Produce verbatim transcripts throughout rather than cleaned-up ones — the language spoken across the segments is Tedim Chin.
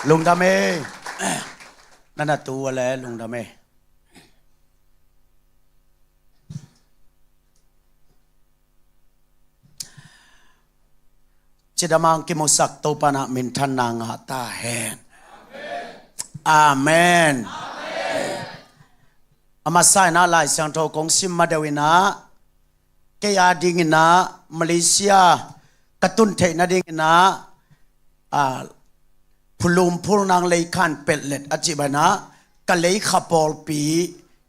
Lungdam e. Na na tu a le lungdam e. Cidamang kimusak Topa na minthanna ngah ta hen. Amen. A masa in ah Lai Siangtho kong sim ma deuh in ah, kei a ding in ah Malaysia ka tun theih nading in ah, a, phulum phul nang leikhan pellet a cih bang in ah ka leikha pawlpi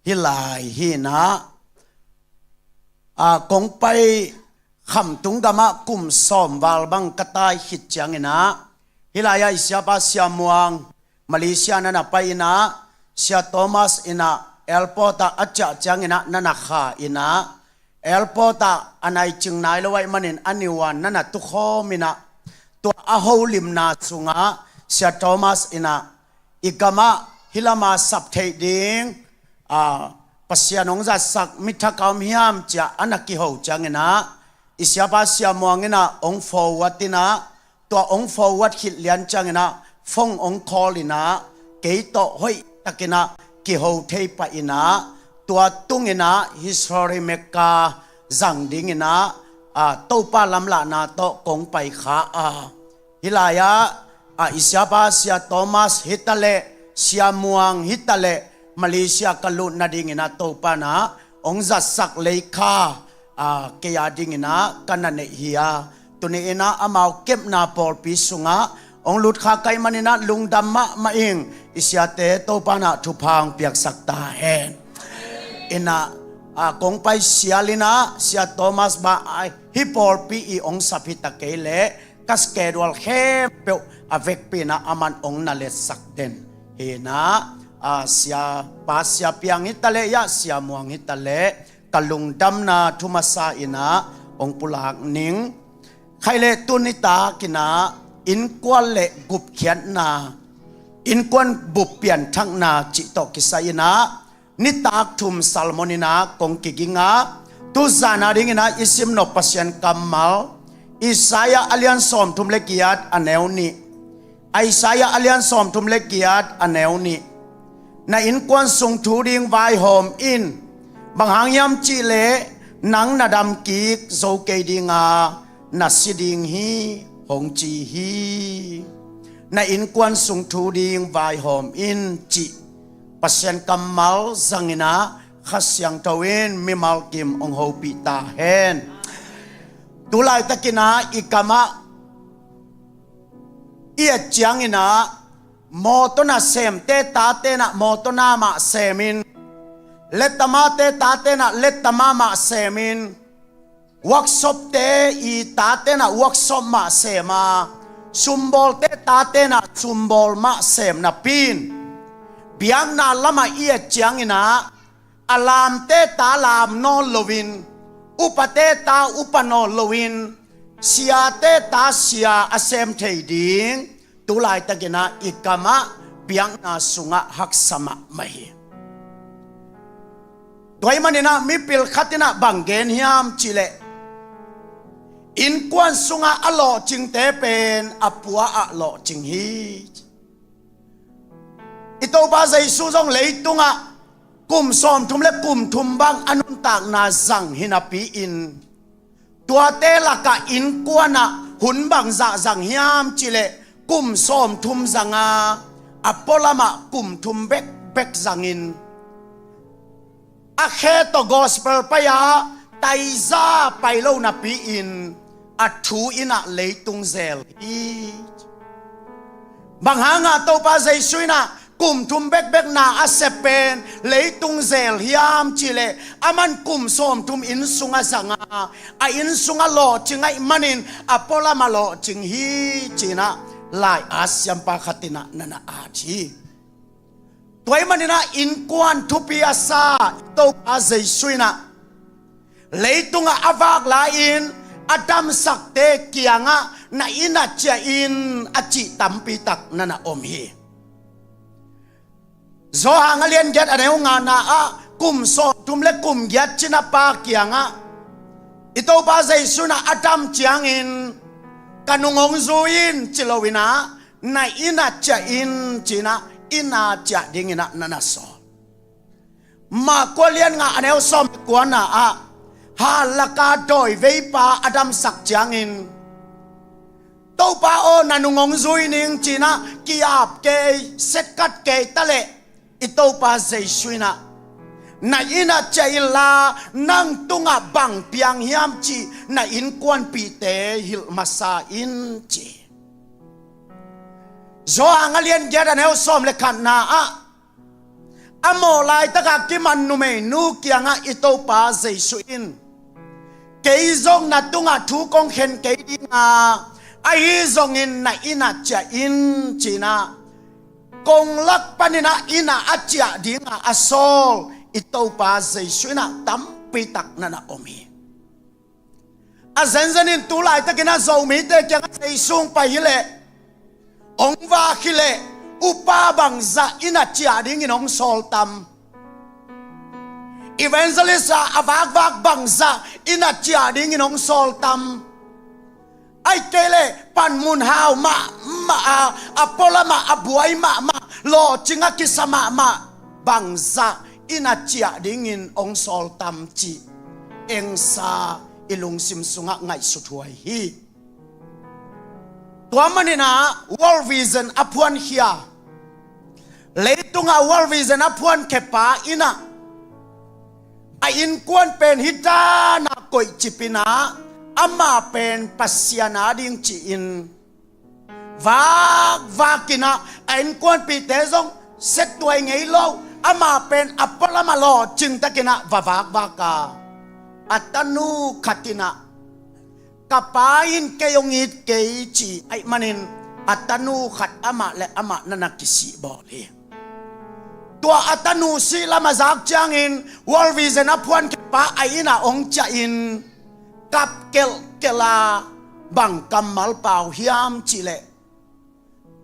hi lai hi in ah, a, kong pai khamtung gamah kum sawm val bang ka tai khit ciang in ah, hi lai ah i siapa Sia Muang Malaysia na na pai in ah, Sia Thomas in ah airport ah a ciah ciang in ah na na kha in ah, airport ah a nai cing nai lo ahih manin a niuan na na tukhawm in ah, tua a holimna sungah Sia Thomas in ah, i gamah hih lama sap theih ding, a, Pasian hong zatsak mi thak a om hiam ci-a a na kiho ciang in ah, i siapa Sia Muang in ah hong forward in ah, tua hong forward khit lian ciang in ah phone hong call in ah, kei tawh hoih tak in ah kiho thei pah in ah, tua tung in ah history maker zang ding in ah, a, Topa lamlahna tawh kong pai kha a, hi lai ah, a, i siapa Sia Thomas hi ta leh, Sia Muang hi ta leh, Malaysia ka lut nading in ah Topa in ah hong zatsak leikha, a, kei a ding in ah ka na neih hi a, tuni in ah amau kepna pawlpi sungah hong lut kha ka hih manin ah lungdam mahmah ing. I siate Topa in ah thupha hong piaksak ta hen. In ah, a, kong pai sial in ah Sia Thomas bang, a, hih pawlpi i hong sap hi ta kei leh ka schedule khempeuh a vekpi in ah aman hong na letsak den hi in ah, a, siapa Sia Piang hi ta leh, ya Sia Muang hi ta leh, ka lungdamna thu masa in ah hong pulak ning. Khai leh tu nitak in ah innkuan le gupkhiatna, innkuan bup pianthakna cih tawh kisai in ah nitak thum sermon in ah kong kiging a, tu zan a ding in ah i sim nop Pasian kammal, Isaiah a lian sawmthum le giat a neu nih, Isaiah a lian sawmthum le giat a neu nih. Na innkuan sung thu ding vaihawm in, bang hang hiam cih leh nang na dam kik zo kei ding a, na si ding hi, hong ci hi. Na innkuan sung thu ding vaihawm in cih Pasian kammal zang in ah Kha Siangtho in mimal kim hong hopih ta hen. Tu laitak in ah i gamah i et ciang in ah, mawtaw na semte tate in ah mawtaw na mah sem in, lettama te tate in ah lettama mah sem in, workshop te i tate in ah workshop mah sem a, sumbawlte tate in ah sumbawl mah sem napi in, biakna lamah i et ciang in ah, a lamte ta lam nawn loin, upate ta upa nawn loin, siate ta sia a sem thei ding tu laitak in ah i gamah biakna sungah haksa mahmah hi. Tua ahih manin ah mipil khat in ah bang gen hiam cih leh, innkuan sungah a lawhcingte pen a pua ah lawhcing hi. I Topa Jesu zong leitungah kum sawmthum le kum thum bang a nuntakna zang hi napi in, tuate lakah innkuan ah hun bangzah zang hiam cih leh kum sawmthum zang a, a pualamah kum thum bekbek zang in, a khe tawh gospel pai a, taiza pai lo napi in, a thu in ah leitung zel hi. Bang hang a Topa Jesu in ah kum thum bekbek na a sep pen leitung zel hiam cih leh, aman kum sawmthum inn sungah zang a, a inn sungah lawhcing ahih manin a pualamah lawhcing hi ci-in ah lai-at siampa khat in ah na na at hi. Tua ahih manin ah innkuan thupi a sa Topa Jesu in ah leitungah a vak lai-in a damsakte kiangah na inn ah ciah in a cih tampi tak na na om hi. Johan a lian giat a neu ngana ah kum sawmthum le kum giat cinapa kiangah i Topa Jesu in ah a dam ciangin, ka nung hong zui in ci lo in ah, na inn ah ciah in, ci-in ah inn ah ciah dingin ah na na sawl. Marka lian nga a neu sawm le kuana ah, hallaka dawiveipa a damsak ciangin, Topa aw, na nung hong zui ning, ci-in ah ki-ap kei, setkat kei taleh, i Topa Jesu in ah, na inn ah ciah inla, nang tungah bang piang hiam cih na innkuanpihte hilh masa in, ci. Johan a lian giat a neu sawm le khatna ah, a mawh laitakah kiman numeinu kiangah i Topa Jesu in, kei zong na tungah thu kong khen kei dinga, ahi zongin na inn ah ciah in, ci-in ah, kong lak panin ah inn ah a ciah dinga a sawl i Topa Jesu in ah tampi tak na na om hi. A zenzenin tu laitakin ah Zomite kiangah Jesu hong pai hileh, hong vak hileh, upa bangzah inn ah ciah dingin hong sawl tam? Evangelist a, a vakvak bangzah inn ah ciah dingin hong sawl tam? Ahih kei leh panmun hau mahmah a, a pualam ah a buai mahmah, lawhcing a kisa mahmah bangzah inn ah ciah dingin hong sawl tam cih engsa i lungsim sungah ngaihsut huai hi. Tua manin ah World Vision a phuankhia, leitungah World Vision a phuankhiapa in ah, a innkuan pen hih dan a koihcip in ah, amah pen Pasian a ding ci-in vakvak in ah, a innkuanpihte zong settuai ngei lo, amah pen a pualam ah lawhcing takin ah va vakvak a, a tanu khat in ah, ka pa in kei hong it kei, ci ahih manin a tanu khat amah le amah na na kisihbawl hi. Tua a tanu sih lam a zak ciangin World Vision a phuankhiapa a inn ah hong ciahin kap kelhkelh a, bang kammal pau hiam cih leh,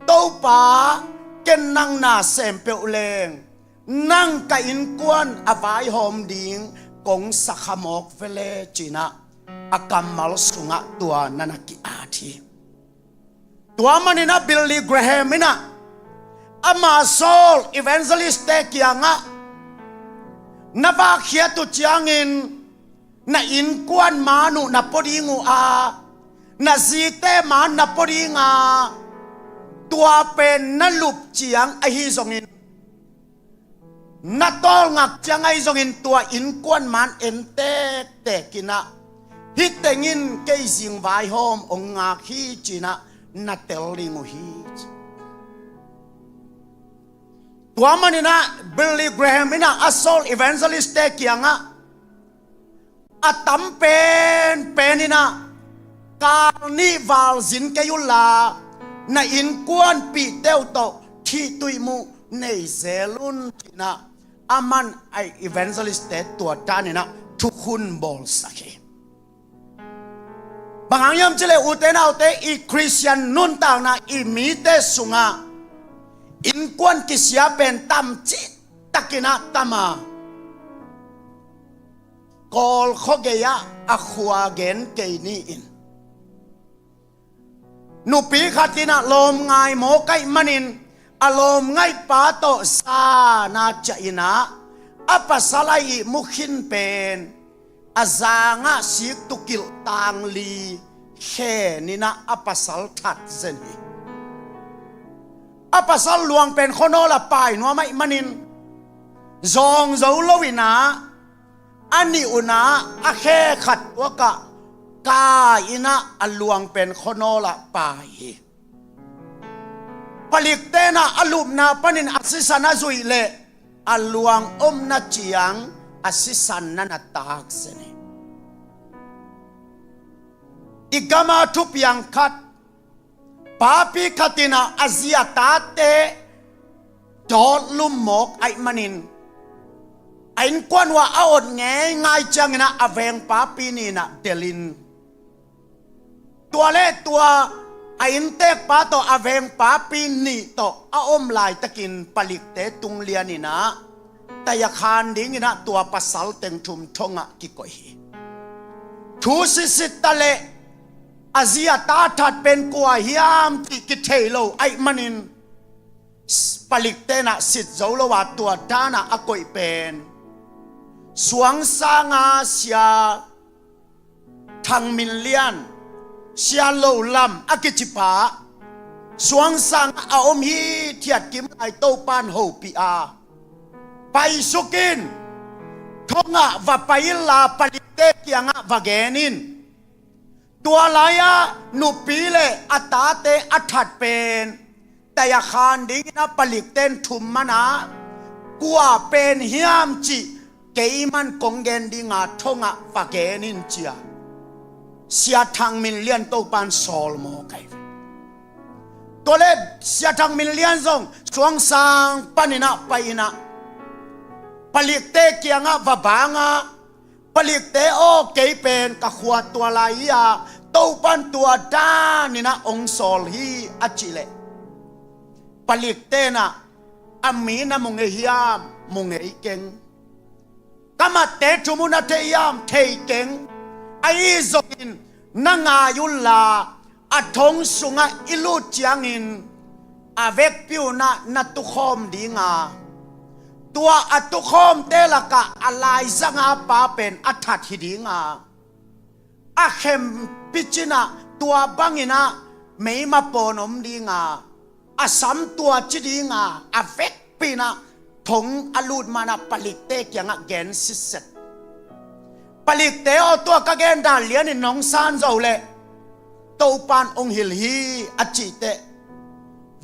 Topa, ken nang na sem peuh leng, nang ka innkuan a vaihawm ding kong sa kha mawk ve le, ci-in ah a kammal sungah tua na na ki-at hi. Tua manin ah Billy Graham in ah ama sawl evangelistte kiangah, na vakkhiat uh ciangin na innkuan maan uh na pua ding uh a, na zite maan na pua ding a, tua pen na lup ciang ahi zongin, na tawlngak ciang ahi zongin, tua innkuan maan en tektek in ah, hih tengin kei zing vaihawm hong ngak hi, ci-in ah na tel ding uh hi, ci. Tua manin ah Billy Graham in ah a sawl evangelistte kiangah, a tam penpen in ah kal nih val zin kei unla, na innkuanpihte uh tawh thihtuih muh nei zel un, ci-in ah aman a evangelistte tua danin ah thukhun bawlsak hi. Bang hang hiam cih leh, ute naute, i Khristian nuntakna, i mite sungah innkuan kisia pen tam cihtakin ah tam a, Kawl khua gei-ah a khua gen kei ni in. Nupi khat in ah lawmngai mawk ahih manin, a lawmngaihpa tawh zan a ciah in ah, a pasal a ihmu khin pen a zangah siktukilh tangli khen in ah a pasal that zen hi. A pasal luang pen khuanawl ah pai nuam ahih manin, zawng zo lo in ah, a nih un ah a khe khat tuakah kai in ah a luang pen khuanawl ah pai hi. Palikte in ah a lupna panin a sisan a zuih leh, a luang omna ciang a sisan na na tak zen hi. I gam a thupiang khat, papi khat in ah a zi a tate dawt lum mawk ahih manin, a innkuan uh ah a ot ngeingai ciangin ah a vengpapi nih in ah delh in, tua le tua a inntekpa tawh a vengpapi nih tawh a om laitakin palikte tung lian in ah tai a khan dingin ah tua pasal teng thum thongah kikoih hi. Thu sisit ta leh, a zi a ta that pen kua hiam cih thei lo ahih manin, palikte in ah sit zo lo a, tua dan a a koih pen Suangsang a Sia Thang Min Lian, Sia Lo Lam a kicipa, Suangsang a om hithiat kim lai Topa'n hopih a, paisuk in, thong ah va pai inla palikte kiangah va gen in. Tua lai-ah nupi le a tate a that pen tai-a khan dingin ah palikte in thum man a, kua pen hiam cih keiman kong gen ding a, thong ah va gen in, ci a Sia Thang Min Lian Topa'n sawl mawk hi. Tua leh Sia Thang Min Lian zong Suangsang panin ah pai in ah, palikte kiangah va bang a, palikte aw, kei pen ka khua tua lai hi a, Topa'n tua danin ah hong sawl hi, a cih leh, palikte in ah, a mi na mu ngei hiam? Mu ngei keng. Ka matte thum uh na thei hiam? Thei keng. Ahi zongin na ngai unla, a thong sungah i lut ciangin a vekpi un ah na tukhawm ding a, tua a tukhawmte lakah a laizang a pa pen a that hi ding a, a khempeuh cin ah tua bangin ah meima pawn om ding a, a sam tua ci ding a, a vekpi in ah thong a lut man ah palikte kiangah gen sitset. Palikte aw, tua ka gen dan lianin nong san zo leh Topa'n hong hilh hi, a cih teh,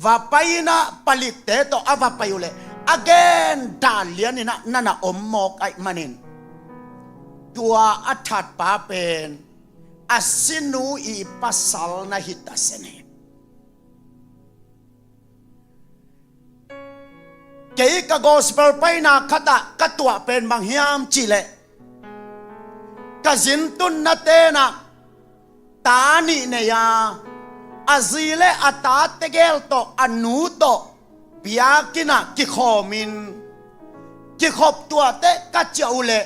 va pai in ah palikte tawh a va pai uh leh a gen dan lianin ah na na om mawk ahih manin, tua a thatpa pen a sinu i pasal na hi ta sen hi. Kei ka gospel paina khat ah ka tuah pen bang hiam cih leh, ka zin tunna ten ah ta nih nei a, a zi le a ta tegel tawh, a nu tawh biakinn ah kikhawm in, kikhop tuah teh ka ciah uh leh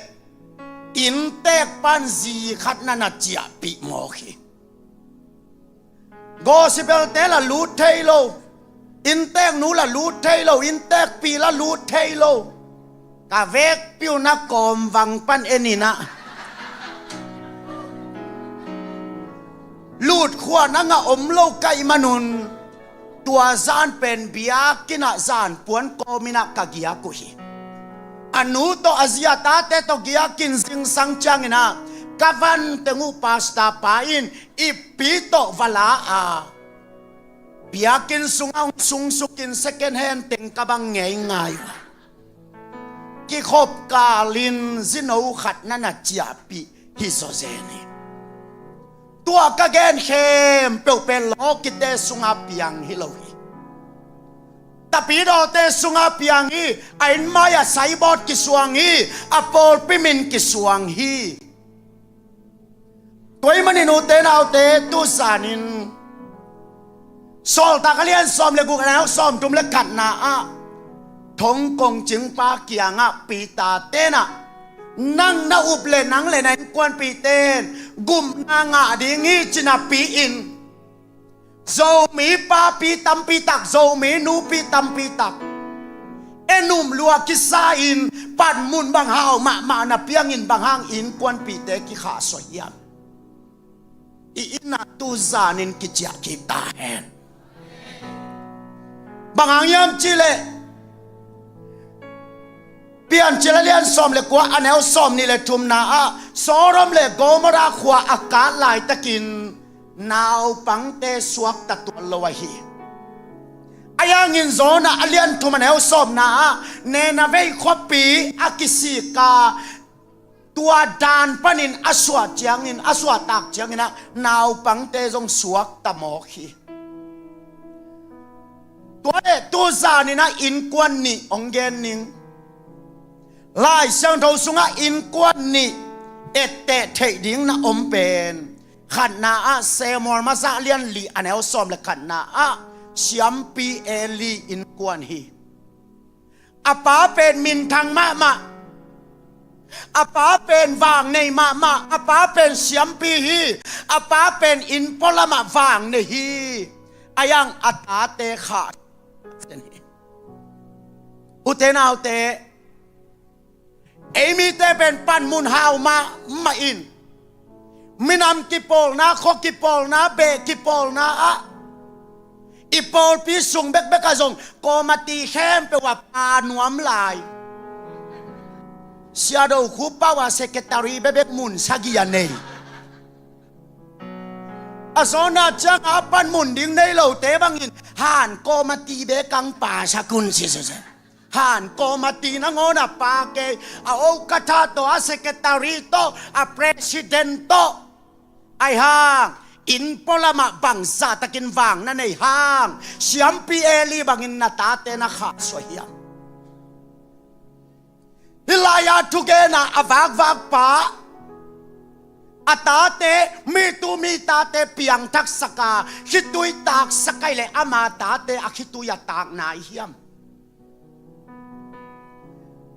inntek pa'n zi khat na na ciahpih mawk hi. Gospel-te la lut thei lo, innteknu la lut thei lo, inntekpi la lut thei lo. Ka vekpi un ah kawmvang pan en in ah, lutkhuan a ngah om lo ka hih manun, tua zan pen biakinn ah zanpuan kawm in ah ka giak uh hi. A nu tawh, a zi a tate tawh giak in zingsang ciangin ah, ka van teng uh pastor pa in ippi tawh va la a, biakinn sungah hong sungsuk in second hand teng ka bang ngeingai uh a, kikhop kalin zino khat na na ciahpih hi zawzen hi. Tua ka gen khempeuh pen lawkite sungah piang hi lo hi. Tapidawte sungah piang hi. A inn mai-ah saibawt kisuang hi. A pawlpi min kisuang hi. Tua ahih manin ute naute, tu zanin Sawltak a lian sawm le guk, a neu sawmthum le khatna ah, thong kongcingpa kiangah Peter ten ah, nang na up leh nang le na innkuanpihte in gupna ngah ding hi, ci-in ah pi-in, Zomi papi tampi tak, Zomi nupi tampi tak, en um lua kisa-in, panmun bang hau mahmah na piangin, bang hang innkuanpihte kikhahsuah hiam? I inn ah tu zanin kiciah kik ta hen. Bang hang hiam cih leh, Piancil a lian sawm le kua, a neu sawmnih le thumna ah, Sodom le Gomorrah khua a kat laitakin naupangte suakta tuan lo ahi. Ahi hangin Jonah a lian thum, a neu sawmna ah, Nineveh khuapi a kisik a, tua dan panin a suah ciangin, a suahtak ciangin ah, naupangte zong suakta mawk hi. Tua leh tu zanin ah innkuan nih hong gen ning. Lai Siangtho sungah innkuan nih etteh theih ding na om pen, khatna ah, Samuel masa a lian li, a neu sawm le khatna ah, siampi Eli innkuan hi. A pa pen minthang mahmah, a pa pen vangnei mahmah, a pa pen siampi hi, a pa pen innpua lamah vangnei hi. A yang a tate khah. Ute naute, ei mite pen panmun hau mahmah in, minam kipawlna, khua kipawlna, beh kipawlna ah, i pawlpi sung bekbek ah zong kawmati khempeuh ah pa nuam lai. Siado khu pau ah secretary bekbek mun sagih a nei. A zawna ciangah a panmun ding nei lote bangin han kawmati bek ang pa sakun ci sese. Han kawmati nangawn a pa kei, a okatha tawh, a secretary tawh, a president tawh. Ahi hang, inn pualamah bangzahtakin vang na nei hang, siampi Eli bangin na tate na khahsuah hiam? Hih lai-a thugenah a vakvak pa, a tate, mitu mi tate piangthaksak a, khitui taksak ahih leh ama tate a khitui a tak nai hiam?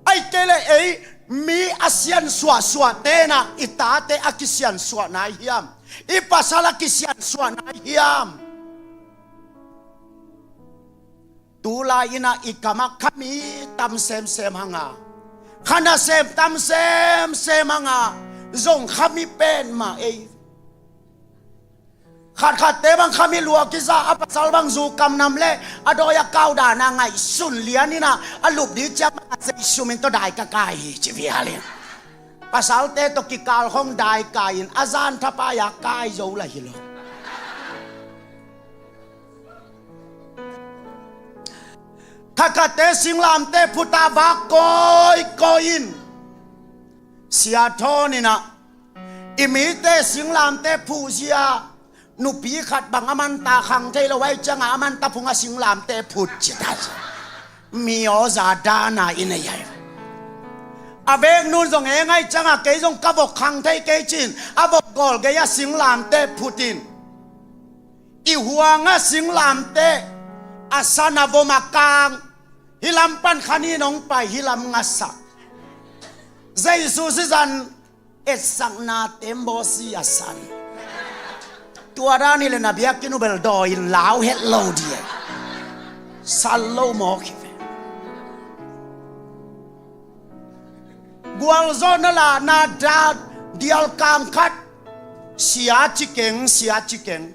Ahih kei leh ei mi a siansuahsuah tenah i tate a kisiansuah nai hiam? I pasal a kisiansuah nai hiam? Tulai innah i kamah khami tam semsem hanga, kha nasem tam semsem hanga, zong khami pen mah ei. Khatkhatte bang khami lua kiza, a pasal bang zu kamnam le a dawi a kau dana ngaihsun lian innah a lup dih ciang bang a zeisum in tawh dai ka kai hi ci vial in. Pasalte tawh kikal khong dai kai in a zan thapai a kai zo la hi lo. Khatkhatte singlamteh phuta vak kawikawi in. Sia Thawn innah i mite singlamteh phuhzia, nupi khat bang a manta khang thei lo ahih ciangah a manta phung a singlamteh phut ci ta. Mi aw za dana i nei ahi. A veknun zong eng ahih ciangah kei zong ka vok khang thei kei ci-in a vok gawl gei a singlamteh phut in. I huang a singlamteh, a san a vom a kang, hih lam pan khanin hong pai, hih lam ngasak. Jesu sizan etsakna tembaw si a san. Tua dan hileh na biakinn uh bel dawi in lau het lo dih. San lo mawk hi ve. Gualzawhna lahna dan dialkang khat, sia ci keng, sia ci keng.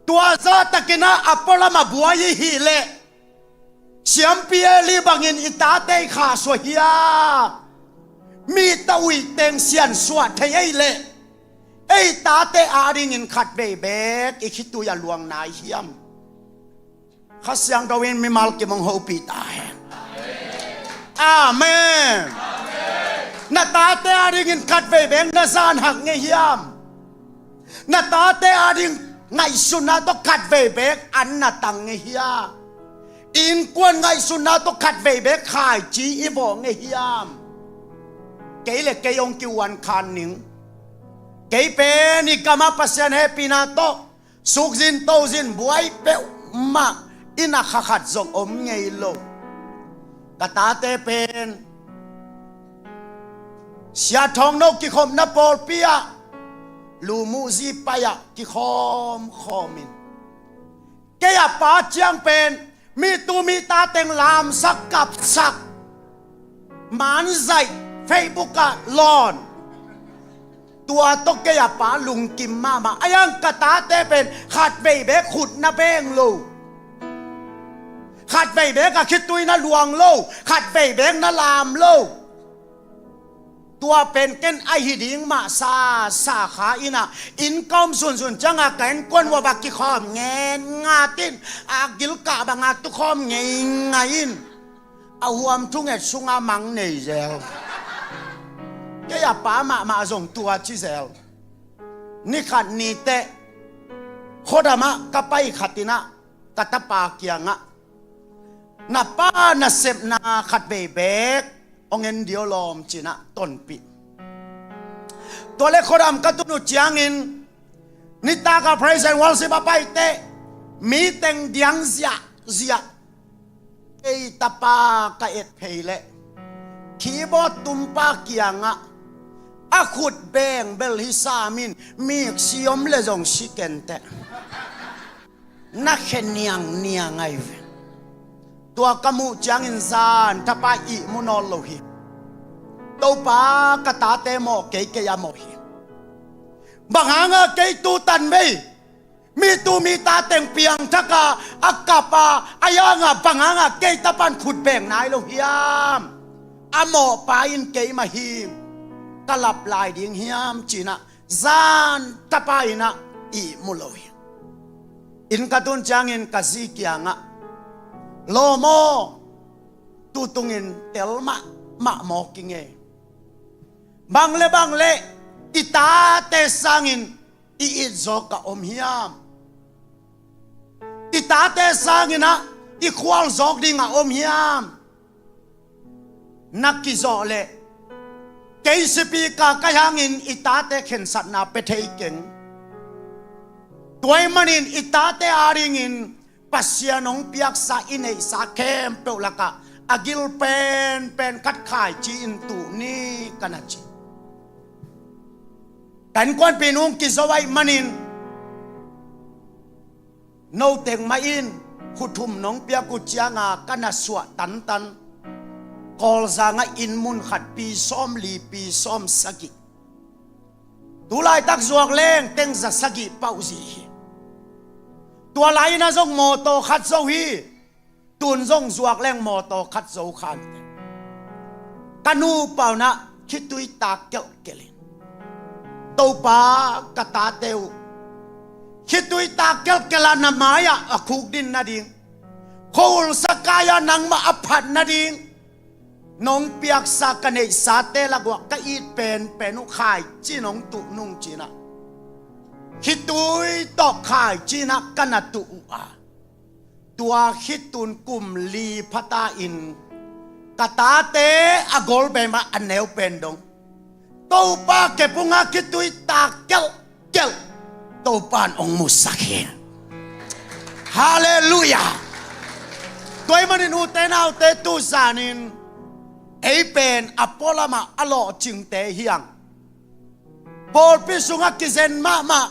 Tua zahtakinah a pualam a buai i hih leh, siampi Eli bangin i tate i khahsuah hiam? Mi ta uih teng siansuah thei ei leh, ei tate adingin khatvei beek i khitui a luang nai hiam? Kha Siangtho in mimal kim hong hopih ta hen. Amen. Na tate adingin khatvei beek na zan hak ngei hiam? Na tate ading ngaihsutna tawh khatvei beek an na tang ngei hiam? Innkuan ngaihsutna tawh khatvei beek khaici i vawh ngei hiam? Kei le kei hong kiuan khan ning. Kei pen i kamah Pasian hehpihna tawh sukzin tozin buai peuhmah in a kha khat zong om ngei lo. Ka tate pen Sia Thawng No kikhopna pawlpi ah, Lumuh zi pai ah kikhawmkhawm in, kei a pa ciang pen mi tu mi ta teng lamsak kapsak, manzaih, Facebook ah lawn. Tua tawh kei a pa lungkim mahmah. A yang ka tate pen khatvei beek khut na beng lo. Khatvei beek a khitui na luang lo. Khatvei beek na lam lo. Tua pen ken ahi ding mah sa, sa kha in ah, inn ka om sunsun ciangah ka innkuan uah va kikhawm ngen ngat in, a gilkah bangah tukhawm ngei ngai in, a huam thunget sungah mang nei zel. Kei a pa mahmah zong tua ci zel. Ni khat ni teh khuadamah ka pai khat in ah, ka tapa kiangah, na pa nasepna khatvei beek hong en dih aw lawm ci-in ah tonpih. Tua leh khuadam ka tun uh ciangin, nitak a praise and worship a pai teh, mi teng diang ziahziah. Kei tapa ka et phei leh keyboard tumpa kiangah, a khut beng bel hi sam in, mik si om leh zong si ken teh. na khe niangniang ahi ve. Tua ka muh ciangin zan tapa ihmu nawn lo hi. Topa, ka tate mawh kei, kei a mawh hi. Bang hanga kei tu tan bei, mi tu mi ta teng piangthak a, a kap a, a yang a, bang hanga kei tapan khut beng nai lo hiam? A mawhpa in keimah hi, ka lap lai ding hiam, ci-in ah zan tapa in ah ihmu lo hi. Inn ka tun ciangin ka zi kiangah, lawm aw, tutungin tel mahmah mawk ing e. Bang le bang le i tate sangin i it zawk a om hiam? I tate sangin ah i khual zawk ding a om hiam? Na kizawh leh kei sipi ka kai hangin i tate khensatna pia thei keng. Tua ahih manin i tate adingin Pasian hong piaksa, i neihsa khempeuh lakah a gil penpen khat khaici in tuh ni, ka na ci. Ka innkuanpih nu hong kizo ahih manin, no teng mah in khuthum nong piak uh cianga ka na suah tantan. Kawlzang ah inn mun khat pi sawmli, pi sawmsagih. Tu laitak zuak leng teng za sagih pauh zi hi. Tua lai-in ah zong mawtaw khat zo hi. Tun zong zuak leng mawtaw khat zo khante. Ka nupa un ah khitui tak kelhkelh in, Topa, ka tate uh khitui tak kelhkelh ah na mai-ah a khukdin nading, khuahulsa kai-ah nangmah a phat nading, nong piaksa ka neihsate lak uah ka it penpen uh khaici nong tuh nung, ci-in ah khitui tawh khaici-in ah ka na tuh uh a, tua khitun kum li phata in ka tate a golbem ah a neu pen dong, Topa kep ung a, khitui tak kelhkelh Topa in hong musak hi. Halleluiah. Tua ahih manin ute naute, tu zanin ei pen a pualam ah a lawhcingte hi hang. Pawlpi sungah kizen mahmah,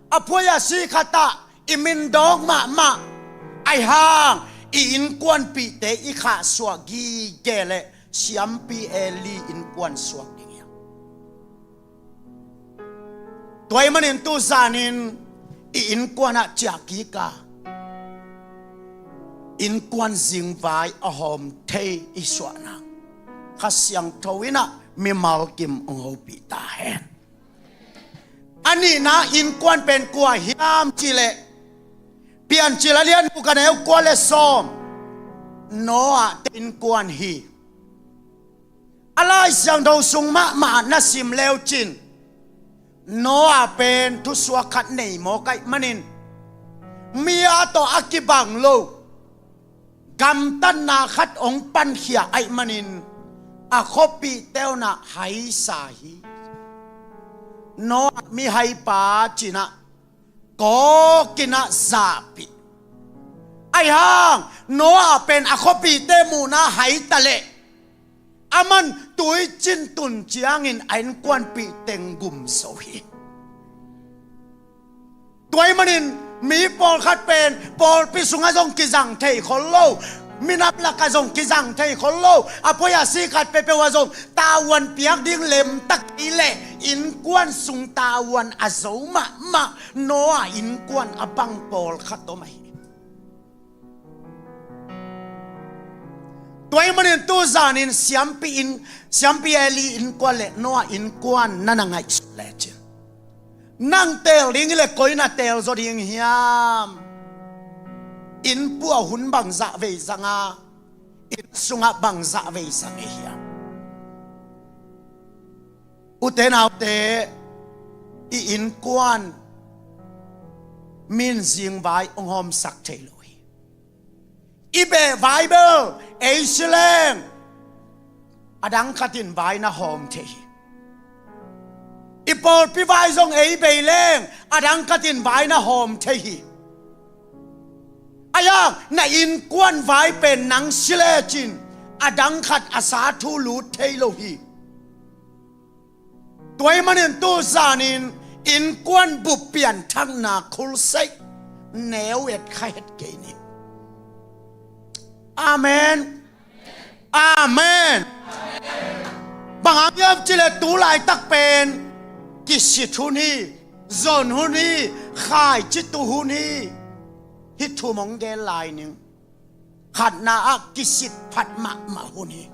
a phuai a si khat ah i min dawng mahmah, ahih hang i innkuanpihte i khahsuah gige leh siampi Eli innkuan suak ding hi hang. Tua ahih manin tu zanin i innkuan ah ciah kik a, innkuan zingvai a hawm thei i suahna Kha Siangtho in ah mimal kim hong hopih ta hen. A nihna innkuan pen kua hiam cih leh, Piancil a lian guk a neu kua le sawm, Noah te innkuan hi. A Lai Siangtho sung mahmah na sim leu cin, Noah pen thusuak khat nei mawk ahih manin, mi a tawh a kibang lo gamtatna khat hong pankhia ahih manin, a khuapihte un ah haisa hi. Noah mihaipa ci-in ah kawk in ah zahpih. Ahih hang Noah pen a khuapihte muhna hai ta leh, aman tuicin tun ciangin a innkuanpih teng gum zo hi. Tua ahih manin mi pawlkhat pen pawlpi sungah zong kizang thei khol lo, minam lakah zong kizang thei khol lo, a phuai a si khat peuhpeuh ah zong tavuan piak ding lemtak hi leh, innkuan sung tavuan a zo mahmah Noah innkuan a bang pawlkhat om ahi. Tua ahih manin tu zanin siampi inn, siampi Eli innkuan le Noah innkuan na na ngaihsut lecin, nang teel ding hi leh koi na teel zaw ding hiam? Inn pua hun bangzah vei zang a, inn sungah bangzah vei zang ei hiam? Ute naute, i innkuan min zingvai hong hawmsak thei lo hi. I beh vai bel ei si leng a dang khat in vai na hawm thei hi. I pawlpi vai zong ei bei leng a dang khat in vai na hawm thei hi. Ahih hang na innkuan vai pen nang si lecin a dang khat a sa thu lut thei lo hi. Tua ahih manin tu zanin innkuan bup pianthakna khulseih neu et kha het kei ni. Amen. Amen. Bang hang hiam cih leh tu laitak pen kisit hun hi, zon hun hi, khaici tu hun hi. Hih thu mong gen lai ning. Khatna ah kisit phat mahmah hun hi.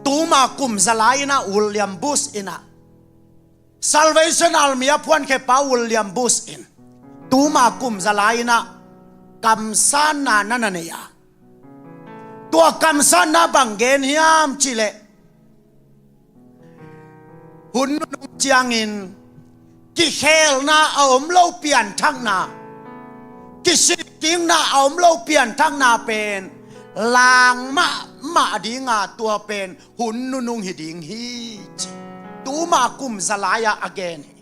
Tuma kum za lai in ah William Booth in ah, Salvation Army a phuankhia pa William Booth in tuma kum za lai in ah kamsanna na na nei a, tua kamsanna bang gen hiam cih leh, hun nunung ciangin kikhelna a om lo pianthakna, kisikkikna a om lo pianthakna pen lang mahmah dinga, tua pen hun nunung hi ding hi ci. Tuma kum za lai-ah a gen hi.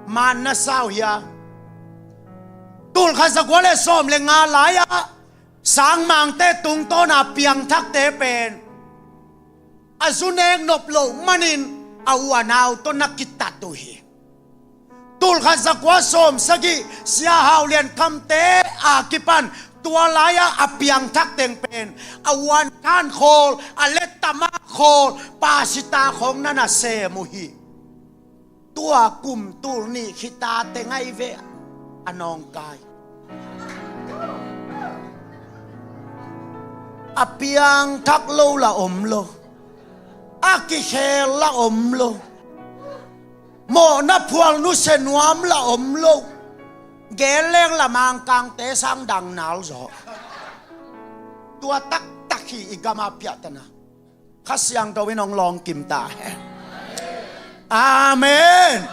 Man na sau hia? Tulkhat zakua le sawm le nga lai-ah sangmangte tungtawna piangthakte pen a zu nek nop loh manin a u a nau tawh na kitat uh hi. Tulkhat zakua sawm sagih Sia Hau Lian Khamte a kipan tua lai-ah a piangthak teng pen a uan khan khawl, a letta mah khawl, pasita khawng na na sem uh hi. Tua kum tul nih khita teng ahi ve, a nawngkai. A piangthak lo la om lo, a kikhel la om lo, mawhna phual nusia nuam la om lo, gen leng la Mangkangte sang dang nal zaw. Tua taktak hi i gama piahtana. Kha Siangtho in hong lawng kim ta hen. Amen.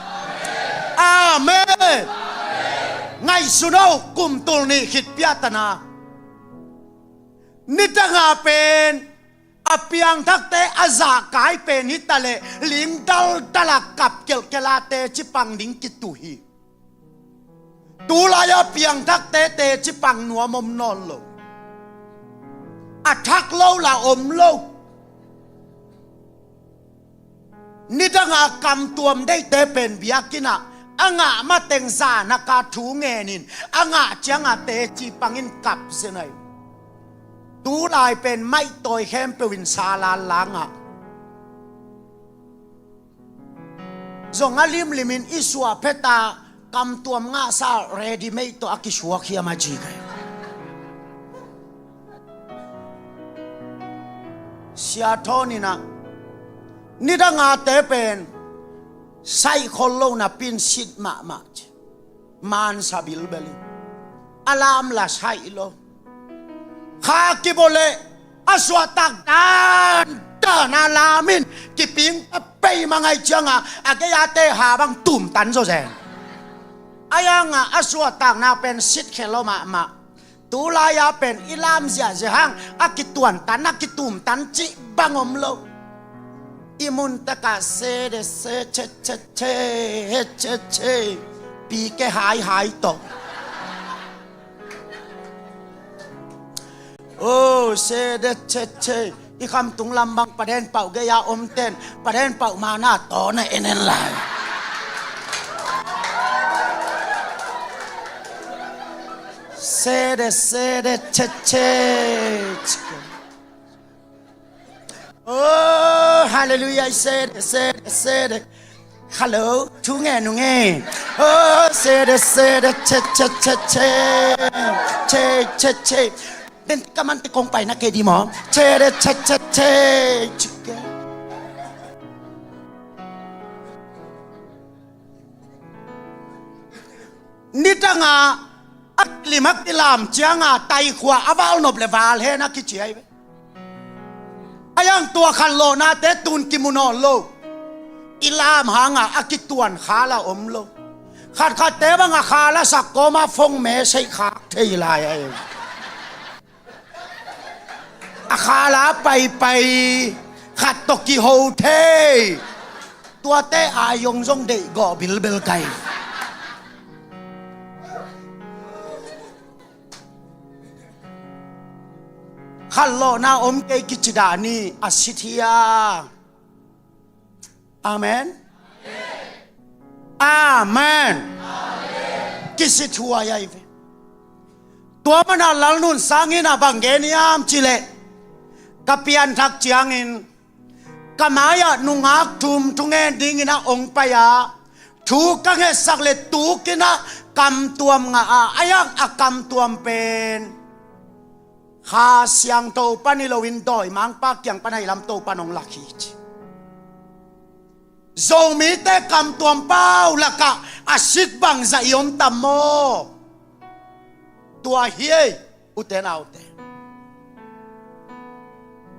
Amen. Ngaihsun o, kum tul nih khit piahtana. Nidanga pen a piangthakte a zahkai pen hi taleh lingdaldal a kap kelhkelhte cipang ding kitu hi. Tulai-a piangthakte teci pang nuam om nawn lo. A thak lo la om lo. Nidanga kamtuam deihte pen biakinnah a ngah mateng zanaka thu ngenin a ngah cianga teci pangin kap zenai. Tulai pen maihtawi khempeuh in sala langah zong a limlimin i suah pheta kamtuam ngahsa ready-made tawh a kisuak hiam a ci kai. Sia Thawn inah nidangate pen saih khol lo napin sit mahmah ci. Mansa bilbel in a lam la saih lo. Kha kiboleh a suahtak dandan a lamin kiping a pei mangai cianga a gei-ate ha bang tumtan zawzen. A yanga a suahtakna pen sitkhia lo mahmah. Tulai-a pen i lam ziahziah hang a kituantan a kitumtan cih bang om lo. I muntakah se de se che che che he che che pi ke hai hai tawh. Oh, se de che che. I khamtung lam bang paden pauh gei-a omten paden pauh mana tawna en en lai. Se de se de che che. Oh, hallelujah, se de se de se de. Hello, thu nge nunge. Oh, se de se de che che che che. Che che che. Ben ka man te kong pai na ke di maw. Che de che che che. Nidanga a kilim a kilam cianga taikhua a valnop le val hen a kiciai ve. A yang tua khanlawhnate tun kimu nawn lo. I lam hanga a kituan khala om lo. Khatkhatte banga khala sak kawma fong me seih khak thei lai a ei. A khala paipai khat tawh kiho thei. Tuate a yongzong deih gawh bilbel kai. Khanlawhna om kei kici dah ni a sit hi a. Amen. Amen. kisithuai ahi ve. Tua mana Lalnun Sangin a bang gen hiam cih leh, ka pianthak ciangin ka mai-ah nungak thum thungen dingin a hong pai a, thu ka ngetsak leh tukin a kamtuam ngah a, a yak a kamtuam pen Kha Siangtho pan hi loin dawimangpa kiang pan ahi lam Topan hong lak hi ci. Zomite kamtuam pau lakah a sik bangzah i om tam maw? Tua hi ei, ute naute.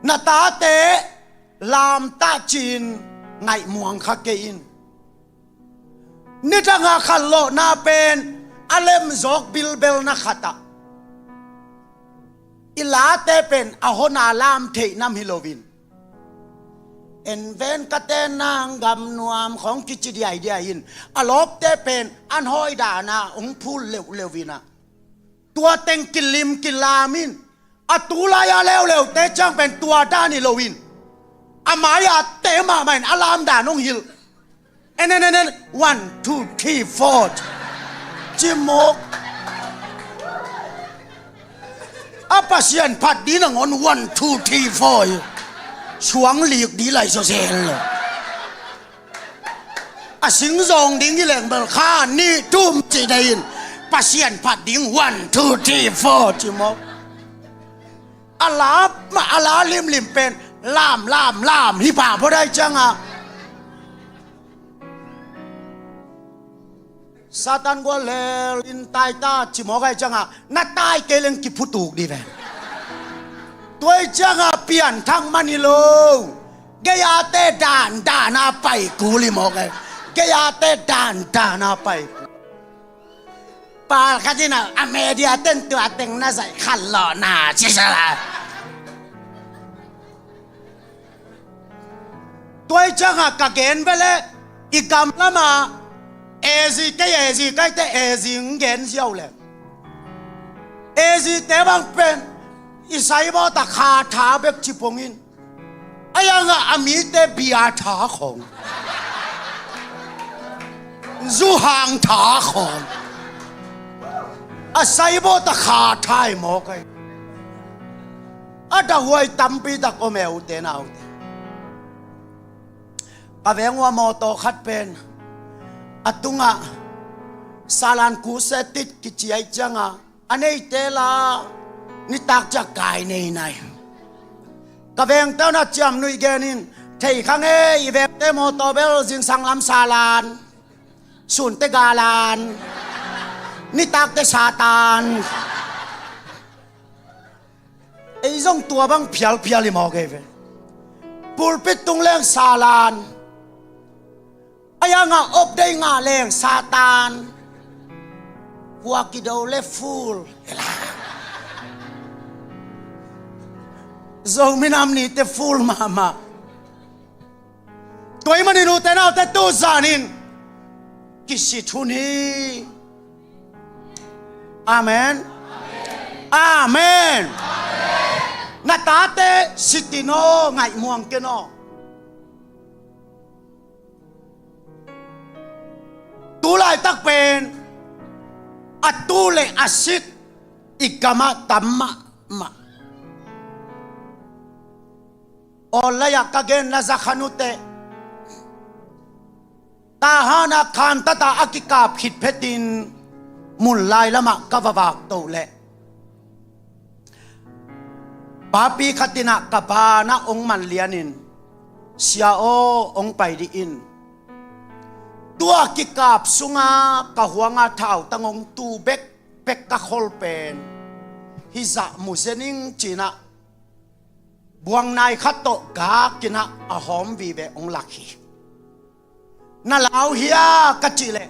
Na tate lamtah ci-in ngaihmuang kha kei in. Nidanga khanlawhna pen a lemzawk bilbelna khatah i late pen a hona lam theih nam hi loin, en ven ka ten nang gamnuam khawng kici diaidiai in, a lawpte pen an hawi dana hong phul leuhleuh in ah, tua teng kilim kilam in, a tulai-a leuleute ciang pen tua dan hi loin, a mai-a te mahmah in a lam dan hong hilh. En, en, en, en, one, two, three, four. Cimawk. A Pasian phat ding nangawn one, two, three, four hi. Suang lik ding lai sawsel lo. A singzawng ding hi leng bel kha nih thum ci dai in, Pasian phat ding one, two, three, four cimawk. A la, a la limlim pen lam, lam, lam hi pah phot ahih ciangah, Satan gual lel in tai ta cimawk ahih ciangah, na tai kei leng kiphutuk dih ve. Tua ahih ciangah pianthak man hi lo. Gei-ate dandan a pai kul hi mawk ei. Gei-ate dandan a pai kul. Pawlkhat in ah a media ten tua teng na zaih khanlawhna ci sala. Tua ahih ciangah ka gen ve leh, i gam lamah A Z kei, A Z kei te, A Z ng gen ziau leh, A Z te bang pen i saibawt ah kha tha bek ci pong in. A yangah a mite bia tha khawng, zuhang tha khawng, a saibawt ah kha tha hi mawk ei. A dahuai tampi tak om e, ute naute. Ka veng ua mawtaw khat pen a tungah Salan Kusetit kici ahih ciangah, a neite la nitak ciang kai nei nai. Ka vengte un a ciamnuih gen in, thei kha ngei, i vengte mawtaw bel zingsang lam Salan, sunte Galan, nitakte Satan. Ei zong tua bang phialphial hi mawk ei ve. Pulpit tung leng Salan, a yangah update ngah leng Satan. Kua kido le full. Zomi nam nite full mahmah. Tua ahih manin ute naute, tu zanin kisit hun hi. Amen. Amen. Na tate sit in aw, ngaihmuang ken aw. Tu laitak pen a tu le a sit i gamah tam mahmah. Online ah ka genna za kha nute, Tahan ah khantat a a kikap khit phetin Munlai lamah ka va vak toh leh, papi khat in ah ka banah hong man lianin, "Sia aw, hong pai dih in. Tua kikap sunga ka huanga thautang hong tu bekbek ka khol pen hih zah mu zen ing," ci-in ah buangnai khat tawh gak in ah a hawm vive hong lak hi. "Na lau hia?" ka cih leh,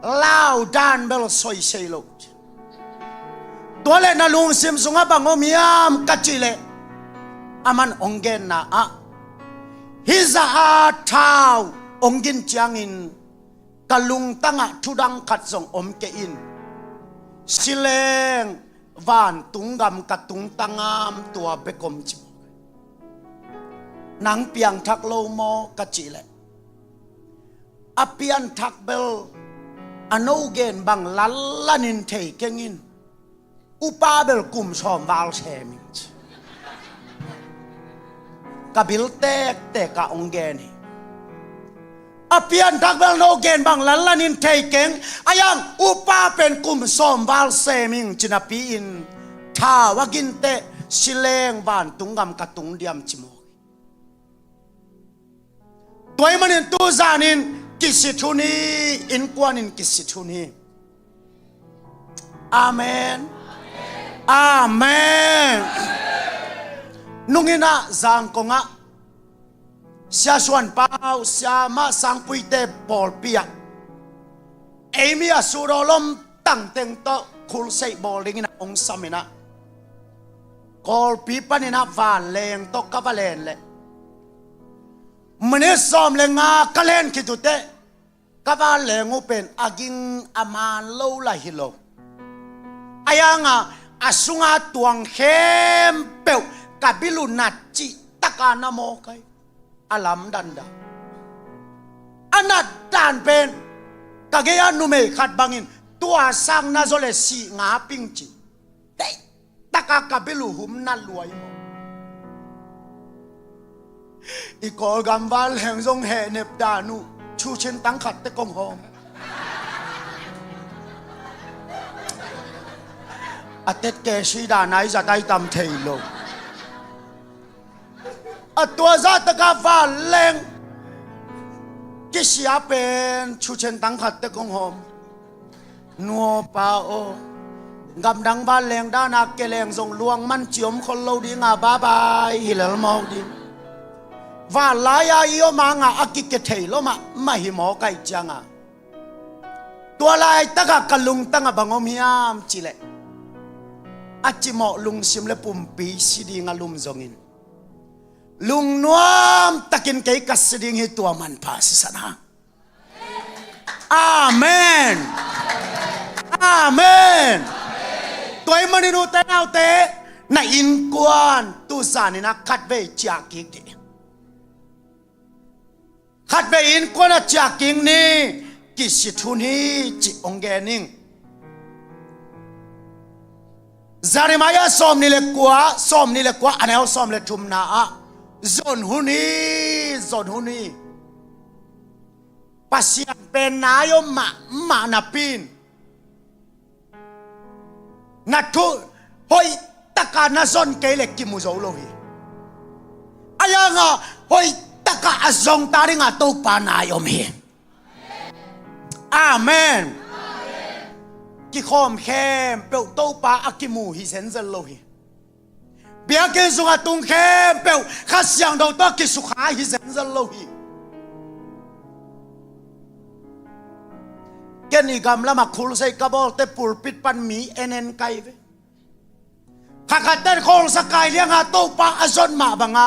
"Lau dan bel soi sei lo," ci. "Tua leh na lungsim sungah bang om hiam?" ka cih leh, aman hong genna ah, "Hih zah a thau hong gin ciangin ka lungtangah thudang khat zong om kei in. Si leng vantung gam ka tungtang am, tua bek om," ci. "Nang piangthak lo maw?" ka cih leh, "A pianthak bel A no gen bang lanlanin thei keng in. Upa bel kum sawm val sem ing ci. Ka bil tektek a hong gen hi. A pianthak bel no gen bang lanlanin thei keng. A yang upa pen kum sawm val sem ing ci napi-in thau a ginteh sileng vantung gam ka tung diam ci mawk hi. Tua ahih manin tu zanin kisit hun hi, innkuan in kisit hun hi. Amen. Amen. Nung in ah Zangkong ah Sia Suan Pau, Sia Mah Sangpuite pawlpi ah ei mi a sudaw lom tangteng tawh khulseih bawl dingin a hong sam in ah Kawlpi panin ah vanleng tawh ka va len leh minit sawm le nga ka len khit uh teh ka vanleng uh pen a ging a man lo lah hi lo. A yang a a sunga tuang khempeuh ka bil uh nat cih taka na mawk ai. A lamdan dan a nat dan pen ka gei a numei khat bangin tua sang na zaw le sih nga ping ci. Tei taka ka bil uh hum na luai maw. I Kawlgam vanleng zong hehnep dan uh, thuchin tang khat te kong hawm. A tet ke sui dan ai zat ai tam thei lo. A tua zah taka vanleng kisia pen thuchin tang khat te kong hawm. Nu aw pa aw, gamdang vanleng dana keleng zong luang man ci om khol lo dinga babai hi lel mawk ding. Vanlai-a i om anga a kike thei lo mahmah hi mawk ai cianga tua laitaka ka lungtanga bang om hiam cileh a cimawh lungsim le pumpi si dinga lum zongin lungnuam takin kei ka si ding hi tua manpha sisan hang. Amen. Amen. Tua ahih manin ute naute, na innkuan tu zanin a khatvei ciah kik dih. Khatvei innkuan a ciah kik ni, kisit hun hi cih hong gen ing. Jeremiah sawm nih le kua, sawm nih le kua a neu sawm le thumna ah zon hun hi, zon hun hi. Pasian pen nai om mahmah napi-in na thu hoih taka na zon kei le kimu zo lo hi. A yanga hoih taka a zong ta dinga Topa nai om hi. Amen. Kikhawm khempeuh Topa a kimu hi zenzel lo hi. Biakinn sungah tung khempeuh Kha Siangtho tawh kisukha hi zenzel lo hi. Ken i gamlamah khulsei ka bawlte pulpit pan mi en en kai ve. Khatkhat ten khawlsa kai lianga Topa a zon mah banga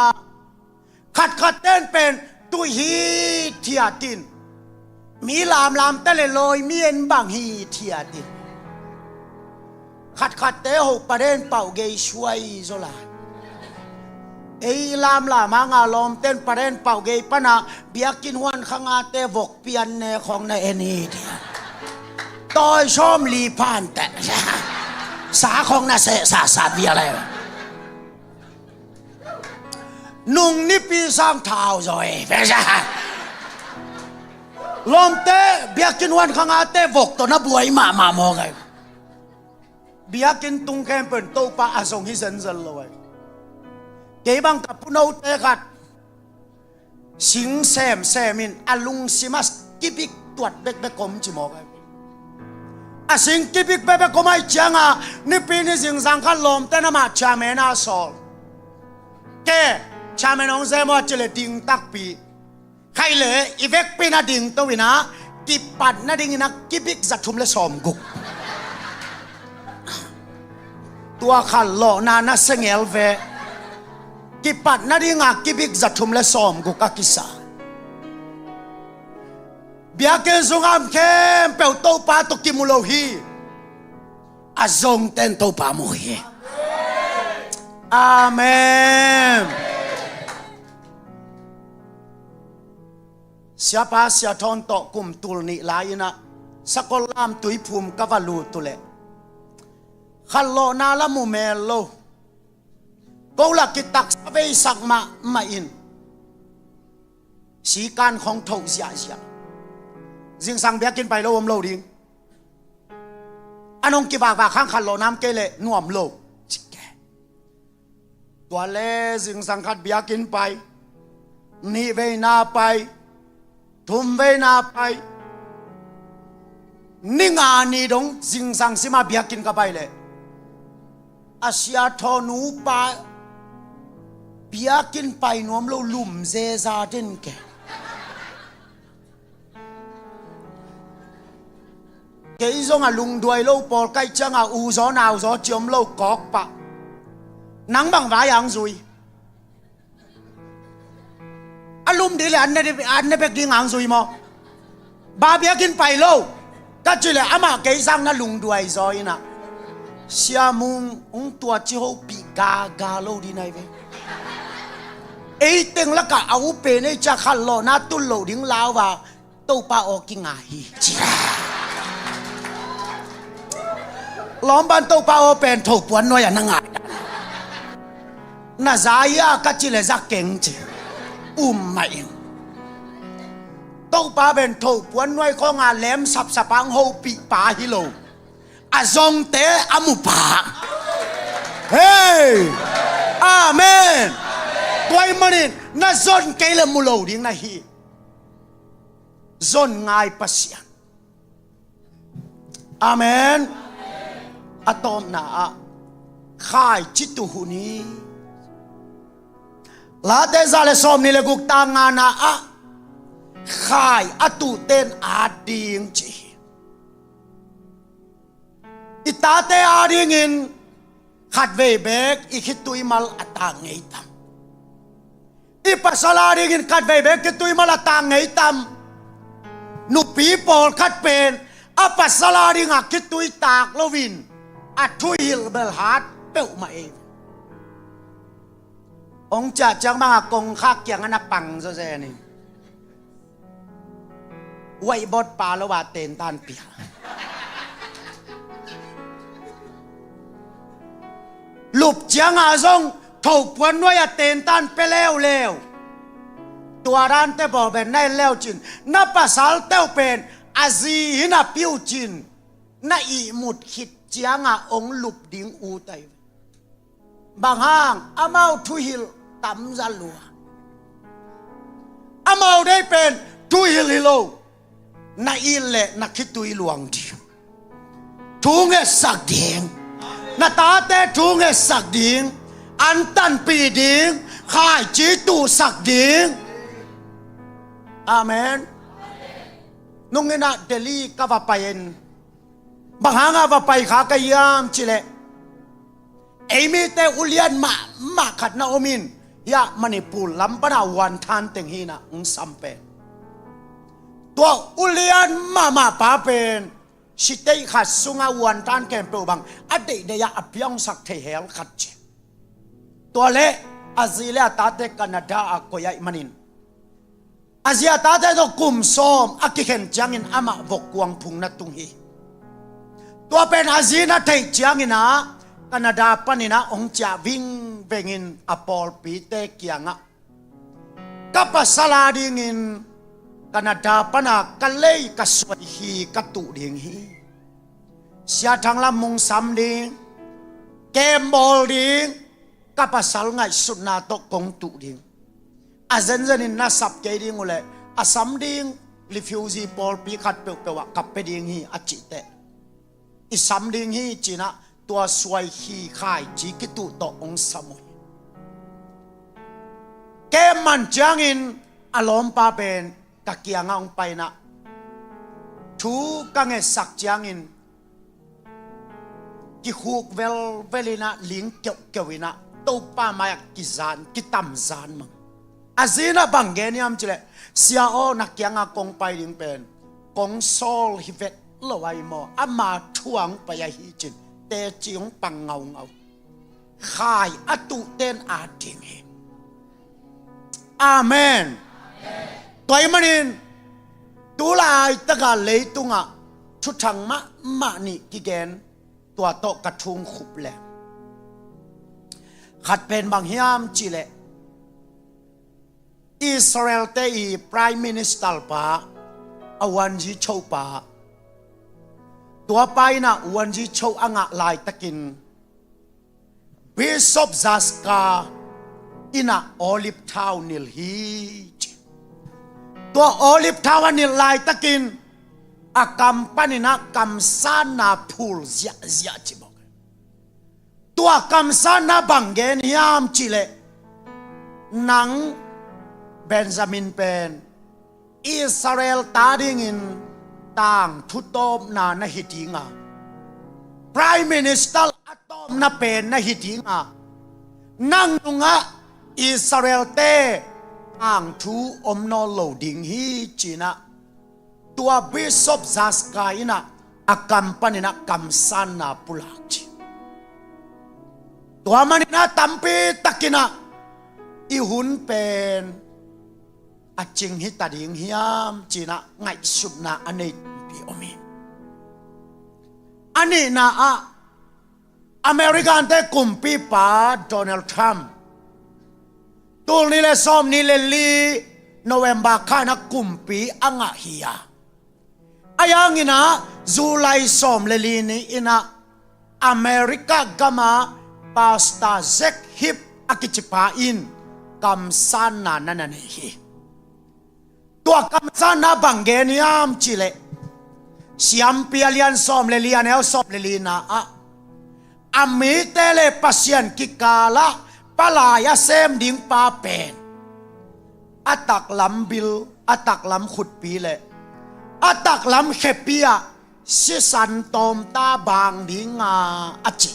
khatkhat ten pen tuih hithiat in mi lamlamte le lawi mi en bang hithiat in khatkhatte ho paden pauh gei suai zaw lai. Ei lamlam hanga lawmten paden pauh gei pana biakinn huan khangate vok pian ne khong na en hithiat. Tawi sawm li phan teh sa khong na seh sa sat vial e. Nung nipi sang thau zaw e. Lawmte biakinn huan khangate vok tawh na buai mahmah mawk ai. Biakinn tung khempeuh in Topa a zong hi zenzel lo ai. Kei bang ka punote khat sing semsem in a lungsim a kibik tuat bekbek om ci mawk ai. A sing kibik bekbek om ai cianga nipi ni zingzang khat lawmte na mah chairman a sawl. Ke chairman hong zem aw a ci le ding takpi. Khaih le i vekpi na ding to ina kipat nadingin a kibik za thum le sawm guk. Tua khat lawhna na sengel ve. Kipat nadinga kibik za thum le sawm guk a kisa. Biakinn sungah khempeuh Topa tawh kimu lo hi. A zongten Topa mu hi. Amen. Siapa Sia Thawn tawh kum tul nih lai-inah Sakol lam tuiphum ka va lut uh leh, khatlawhna la mu mel lo. Ko la kitaksa veisak mahmah in, sikan khong thoh ziahziah. Zingsang biakinn pai lo om lo ding. An hong kivakvak hang khatlawhna om kei leh nuam lo. Tua le zingsang khat biakinn pai, nih veina pai, thum veina pai, ni nga ni dong zingsang sima biakinn ka pai leh, a sia thaw nupa biakinn pai nuam lo lum zeza den ke. Kei zong a lungduai lo pawl kaih cianga u zaw nau zaw ci om lo kawk pah. Nang bang vai ang zui. A lum dih le an ne, an ne bek ding ang zui maw? Ba biakinn pai lo ka ci le amah kei sang na lungduai zaw inah, Sia Mung, ung tua ci hopih gaga lo dih nai ve. Ei teng lakah a upe nei cia khatlawhna tul lo ding lauva Topa aw kinga hi ci. Lawmban Topa aw pen thopuan nuai a na ngai. Na za ia ka ci le za keng ci. Um mah in. Topa pen thopuan nuai khawnga lem sapsapang hopih pa hi lo. A zongte a mupa. Hei! Amen. Tua ih manin na zon kei le mu lo ding na hi. Zon ngai Pasian. Amen. A tawpna ah khaici tuh hun hi. Late za le sawm ni le guk tang ngana ah khai a tuhten at ding ci hi. I tate adingin khatvei bek i khitui mal a tak ngei tam. I pasal adingin khatvei bek khitui mal a tak ngei tam. Nupi pawlkhat pen a pasal adinga khitui tak loin a thuhilh belhat peuhmah ei. Ong ciah ciang banga kongkhak kiangah na pang zawzen in. Whiteboard pa lo a tentan pia. Lup cianga zong thopuan nuai a tentan pia leuleu. Tua dante bawben na en leu cin na pasal teuh pen a zi hi na piu cin na ihmut khit cianga ong lup ding ut ai. Bang hang amau thuhilh tamza lua. Amau dei pen thuhilh hi lo. Na it le na khitui luang ding, thu ngetsak ding, na tate thu ngetsak ding, an tanpih ding, khaici tuhsak ding. Amen. Nunginah Delhi ka va pai in, bang hanga va pai kha ka hiam cileh, ei mite ulian mahmah khat na om in, hiah Manipur lam pana uan than teng hinah ung sam pen. Tua ulian mahmah pa pen sitei khat sunga uan than khempeuh bang a deihdeih ah a piangsak thei hel khat ci. Tua le a zi le a tate Canada a koih aih manin, a zi a tate tawh kum sawm a kikhen ciangin amah vok kuang phung na tung hi. Tua pen a zi na theih ciangin ah Canada panin ah hong ciah vingvengin a pawlpite kiangah, ka pasal adingin Canada pana ka lei ka suai hi ka tuh ding hi. Sia Thang Lam Mung sam ding, kem bawl ding, ka pasal ngaihsutna tawh kong tuh ding. A zenzenin na sap kei ding uhleh a sam ding refugee pawlpi khat peuhpeuh ah ka pia ding hi a cihteh, i sam ding hi cinah tua suai hi khaici kituh tawh hong sam uh hi. Kem man ciangin a lawmpa pen ka kiangah hong painah thu ka ngetsak ciangin kikhuk velvelinah ling keuhkeuhinah Topa mai-ah kizan kitamzan mang. A zinah bang gen hiam cileh, sia aw, na kianga kong pai ding pen kong sawl hi vet lo ahi maw, ama thu a hong pai ahi cin teci hong pang ngaungau. Khai a tuhten a ding hi. Amen. Tua ih manin tulai taka leitungah thuthang mahmah nih kigen, tua tawh ka thung khup le. Khat pen bang hiam cih leh, Israel-te i Prime Minister pa, a Wanji Cho pa, tua pa in a Wanji Cho a ngah laitakin Bishop Zasca in a olive thau nilh hi ci. Tua olive thau a nilh laitakin a kam panin a kamsanna phul ziahziah ci bawk. Tua kamsanna bang gen hiam cih leh, nang Benjamin pen Israel ta dingin tangthu tawpna na hi ding a, Prime Minister a tawpna pen na hi ding a, nang nungah Israel-te tangthu om nawn lo ding hi ci-in a, tua Bishop Zasca in a, a kam panin a kamsanna pulak ci. Tua manin a tampi takin a, i hun pen a cing hi ta ding hiam ci-in a ngaihsutna a nei tampi om hi. A nihna ah, American-te kumpipa Donald Trump, tul nih le sawm nih le li November kha in a kumpi a ngah hi a, a hangin a July sawm le li ni-in a America gam a Pastor Jack Hibb a kici pa in kamsanna na na nei hi. Tua kamsanna bang gen hiam cih leh, Siampi a lian sawm le li, a neu sawm le lina ah, a mite le Pasian kikal ah palai a sem ding pa pen a taklam bil, a taklam khutpi le a taklam khepi ah sisan tawmta bang ding a, a ci.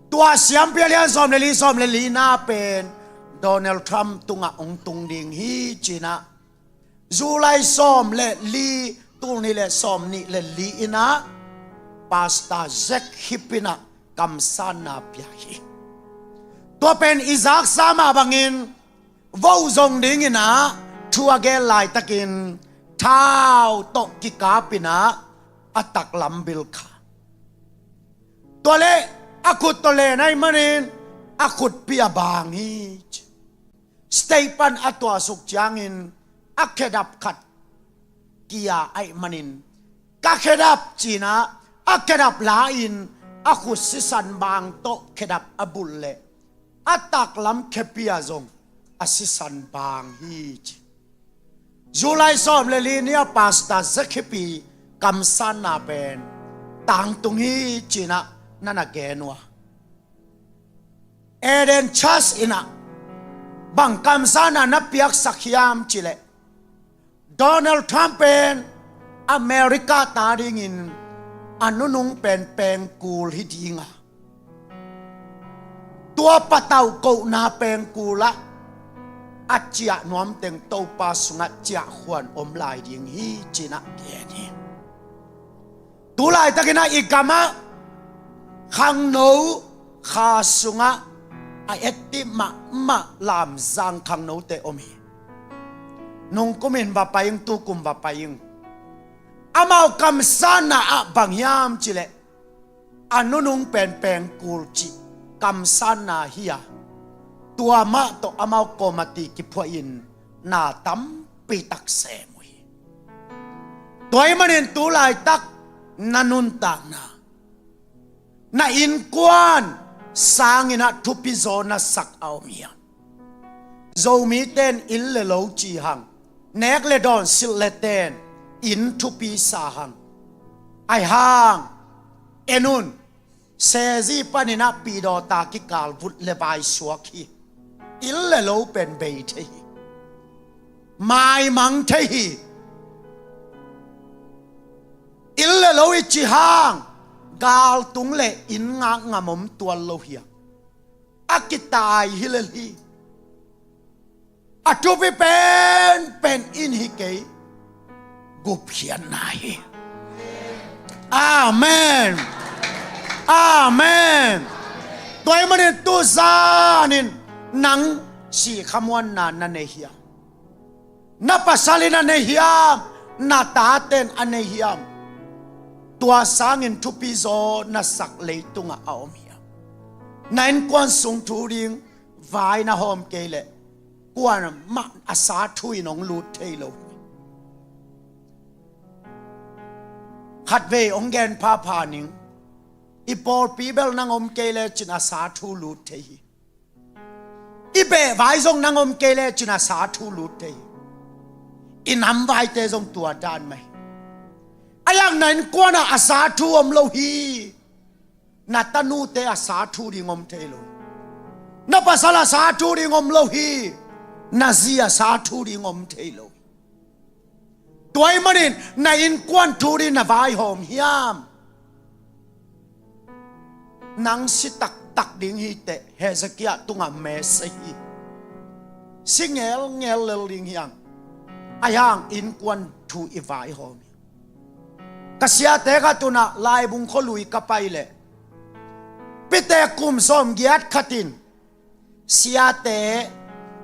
Tua Siampi a lian sawm le li, sawm le lina pen Donald Trump tungah hong tung ding hi ci-in a, July sawm le li, tul nih le sawm nih le li-in a Pastor Jack Hibb in a kamsanna pia hi. Tua pen i zaksa mah bangin, vo zong dingin a thu a gen laitakin thau tawh kikapin a, a taklam bil kha. Tua le a khut tawh len ahih manin a khutpi a bang hi ci. State pan a tuahsuk ciangin a khedap khat kia ahih manin, ka khedap ci-in a, a khedap la-in a khut sisan bang tawh khedap a bulh le a taklam khepi ah zong a sisan bang hi ci. July sawm le li ni a Pastor Jack Hibb i kamsanna pen tangtung hi ci-in a na na gen uh a, Eden Church in a bang kamsanna na piaksak hiam cih leh, Donald Trump pen America ta dingin a nunung pen pengkul hi ding a, tua patauh kohna pengkul ah a ciah nuamteng Topa sungah ciahkhuan om lai ding hi ci-in a gen hi. Tu laitakin a i gam ah khangno kha sungah a ettih mahmah Lamzang khangnote om hi. Nungkum in va pai ing, tukum va pai ing. Amau kamsanna ah bang hiam cih leh, a nunung pen pengkul cih kamsanna hi a, tua mah tawh amau kawmati kiphuahin na tampi tak sem uh hi. Tua ahih manin tu laitak na nuntakna, na innkuan sangin a thupi zaw na sak a om hiam? Zomite in inn le lo ci hang, nek le dawn silh le ten inn thupi sa hang. Ahi hang, en un, sezi panin a pihdawta kikal vut le vai suak hi. Inn le lo pen bei thei hi. Maimang thei hi. Inn le lo i ci hang, galtung le inn ngak ngam om tuan lo hi a, a kitai hi lel hi. A thupi penpen in hi kei, gupkhiatna hi. Amen. Amen. Tua ahih manin tu zanin nang sih khamuanna na nei hiam? Na pasal in a nei hiam? Na taten a nei hiam? Tua sangin thupi zaw na sak leitungah a om hiam? Na innkuan sung thu ding vai na hawm kei leh kuamah a sa thu in hong lut thei lo hi. Khatvei hong gen phapha ning. I pawlpi bel nang om kei lecin a sa thu lut thei hi. I beh vai zong nang om kei lecin a sa thu lut thei hi. I nam vaite zong tua dan mah hi. A yang na innkuanah a sa thu om lo hi. Na tanute a sa thu ding om thei lo hi. Na pasal a sa thu ding om lo hi. Na zi a sa thu ding om thei lo hi. Tua ahih manin na innkuan thu ding na vaihawm hiam? Nang si taktak ding hi teh, Hezekiah tungah message hi. Si ngelngel lel ding hiam? A yang innkuan thu i vaihawm hi. Ka siate khat un ah Laibung khualui ka pai leh, Pite kum sawmgiat khat in, Siate,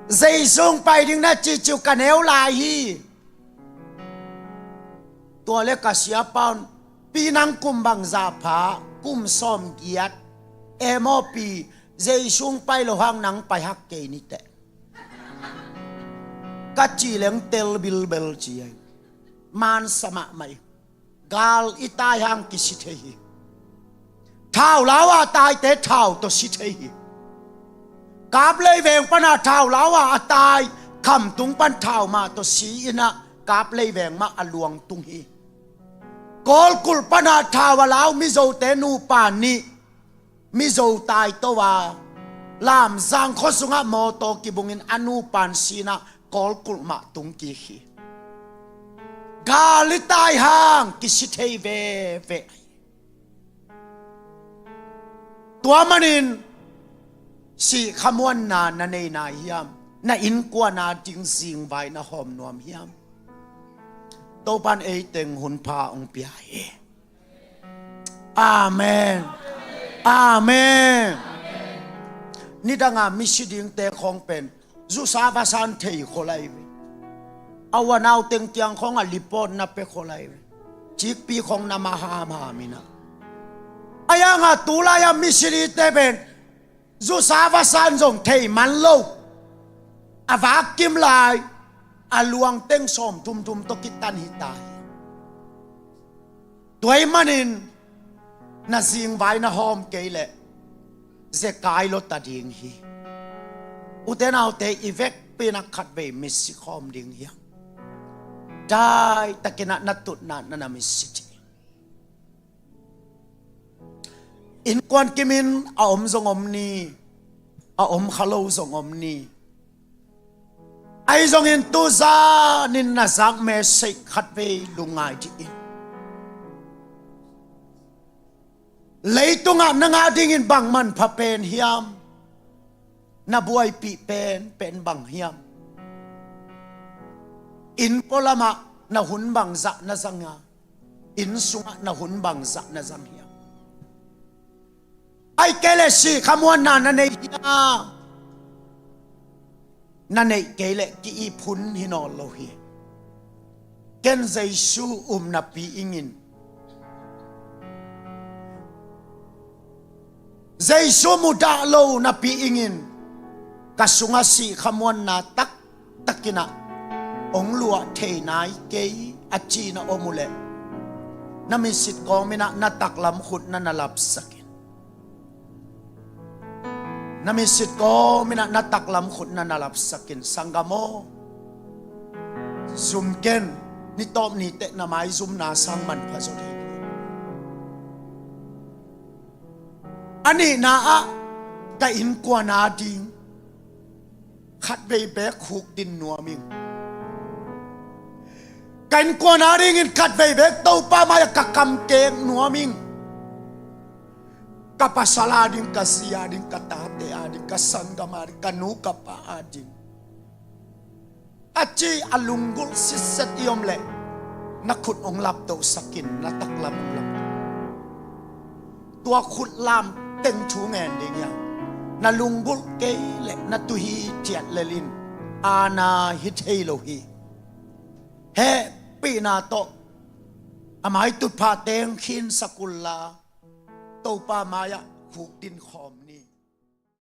Jesu hong pai ding na cihcih uh ka neu lai hi. Tua leh ka siapa un, Pi, nang kum bangzah pha? Kum sawmgiat. E maw pi, Jesu hong pai loh hang nang pai hak kei ni teh, ka cih leng tel bilbel ci hi. Mansa mahmah hi. Gal i tai hang kisi thei hi. Thau lau a taite thau tawh si thei hi. Kaplei veng pana thau lau a a tai, Khamtung pan thau mah tawh si in ah Kaplei veng mah a luang tung hi. Kawlkulh pana thau a lau Mizote nupa nih Mizo tai to a, Lamzang khua sungah mawtaw kibungin a nupa in si in ah Kawlkulh mah tung kik hi. Gal i tai hang kisi thei veve. Tua manin sih khamuanna na nei nai hiam? Na innkuan ading zingvai na hawm nuam hiam? Topan ei teng hun pha hong pia hi. Amen. Amen. Nidanga misi dingte khawng pen zusa vasa in thei khol ahi ve. A u a nau teng kiang khawng a report na pia khol ahi ve. Cikpi khawng na ma hamham in ah. A yanga tulai a missionary te pen zusa vasa in zong thei man lo. A vak kim lai a luang teng sawm thumthum tawh kitan hi ta hi. Tua ahih manin na zingvai na hawm kei leh zekai lua ta ding hi. Ute naute, i vekpi in ah khatvei misi khawm ding hiam? Daitakin ah na tutna na na misi ding. Innkuan kimin a om zong om ni, a om kha lo zong om ni. Ahi zongin tuzan in na zak message khatvei lungngai dih in. Leitungah nang adingin bang manpha pen hiam? Na buaipih pen pen bang hiam? Inn pualamah na hun bangzah na zang a, inn sungah na hun bangzah na zang hiam? Ahih kei leh sih khamuanna na nei hiam? Na neih kei leh ki-ip hun hi nawn lo hi. Ken Jesu um napi ingin, Jesu mudah lo napi ingin ka sungah sih khamuanna taktakin ah hong luah thei nai kei a ci na om uh leh, na mitsit kawmin ah na taklam khut na na lapsak in. Na mitsit kawmin ah na taklam khut na na lapsak in, sanggam aw. Zum ken, ni tawp ni teh na maizumna sang manpha zaw ding. A nihna ah ka innkuan ading khatvei beek khukdin nuam ing. Ka innkuan adingin khatvei beek Topa mai-ah ka kam keek nuam ing. Ka pasal ading, ka zi ading, ka tate ading, ka sanggam ading, ka nu ka pa ading a ci a lunggulh sitset i om leh, na khut hong laptohsak in, na taklam hong laptoh. Tua khut lam teng thu ngen ding hiam? Na lunggulh kei leh na tuhi thiat lel in, aana hi thei lo hi. Hehpihna tawh A maitutphah teng khinsak unla, Topa mai-ah khukdin khawm ni.